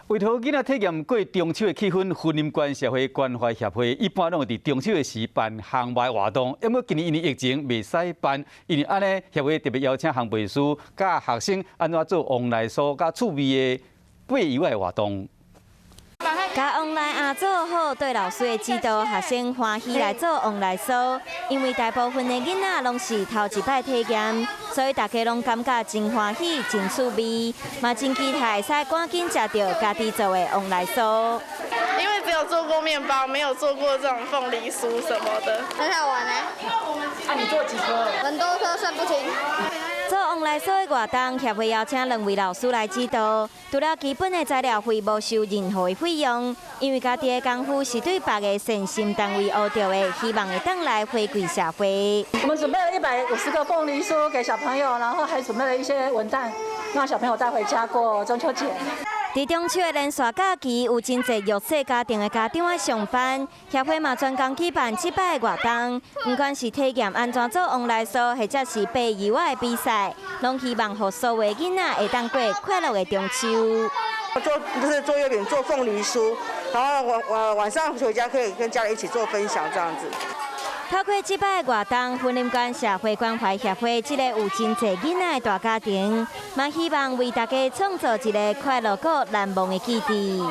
為著囡仔體驗過中秋的氣氛，雲林縣社會關懷協會一般攏會佇中秋的時辦烘焙活動，毋過今年因為疫情袂使辦，因為按呢協會特別邀請烘焙師教學生按怎做旺來酥佮趣味的掰柚仔的活動。共旺來阿做好對老師的指導，學生歡喜來做旺來酥。因為大部分的囡仔攏是頭一擺體驗，所以大家攏感覺真歡喜、真趣味，嘛真期待會使趕緊食著家己做的旺來酥。因為只有做過麵包，沒有做過這種鳳梨酥什麼的，很好玩呢。啊，你做幾顆？很多顆，算不清。做旺來酥的活動，協會邀請兩位老師來指導。除了基本的材料費無收任何的費用，因為家己的功夫是對別个善心單位學著的，希望會當來回饋社會。我們準備了150個鳳梨酥給小朋友，然後還準備了一些文旦，讓小朋友帶回家過中秋節。佇中秋的連續假期，有真濟弱勢家庭的家長愛上班，協會嘛專工舉辦這擺的活動，毋管是體驗按怎做旺來酥，或者是掰柚仔的比賽，攏希望予所有囡仔會當過快樂的中秋。做就是做月餅，做鳳梨酥，然後晚上回家可以跟家人一起做分享，這樣子。透過這擺的活動，雲林縣社會關懷協會這個有真濟囡仔的大家庭，嘛希望為大家創造一個快樂閣難忘的記憶。